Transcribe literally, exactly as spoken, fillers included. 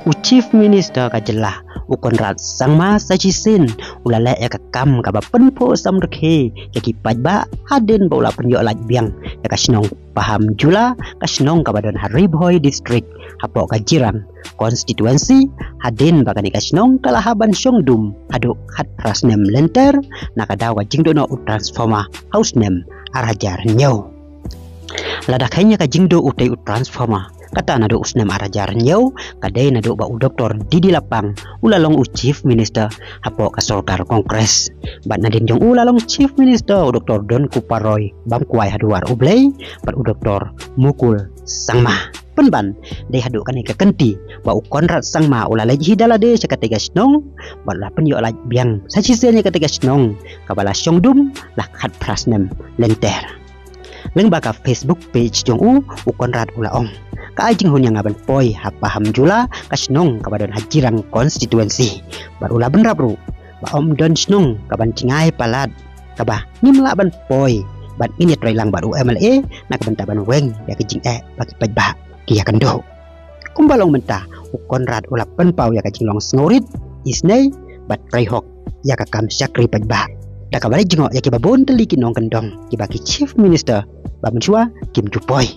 U Chief Minister ka jylla, u Conrad Sangma, sa shisien u la leh ïa ka kam kaba pynphuh samrkhie ïa ki paidbah hadien ba u la pynïoh lait biang ïa ka shnong Pahamnjula, ka shnong kaba don ha Ri Bhoi District, hapoh ka Jirang Constituency, hadien ba kane ka shnong ka la hap ban shong dum haduh khatphra snem lynter na ka daw ka jingduh noh u transformer ha u snem ar hajar hynñiew. Lada kheiñ ïa ka jingduh utei u transformer, kata naduh u snem ar hajar hynñiew, ka dei naduh ba u Doktor D D Lapang u la long u Chief Minister hapoh ka sorkar Congress. Bad nadien jong u la long Chief Minister u Doktor Donkupar Roy, bam kwai haduh ar U Blei, bad u Doktor Mukul Sangma. Pynban, dei haduh kane ka kynti ba u Conrad Sangma u la leit hi da lade sha katei ka shnong, bad u la pynïoh lait biang sa shisien ïa katei ka shnong kaba la shong dum la khatphra snem lynter. Lyngba ka Facebook page jong u, u Conrad u la ong: Ka ai jinghun ïa nga ban poi ha Pahamnjula, ka shnong kaba don ha Jirang Constituency. Bad u la bynrap ruh ba ym don shnong kaban jngai palat kaba ngim lah ban poi, bad ngin ïatreilang bad u M L A na ka bynta ban weng ïa ka jingeh ba ki paidbah ki ïakynduh. Kumba long mynta, u Conrad u la pynpaw ïa ka jinglong sngewrit, isynei bad trei hok ïa ka kam shakri paidbah, da kaba leit jngoh ïa kiba bun tylli ki nongkyndong kiba ki Chief Minister ba mynshuwa kim ju poi.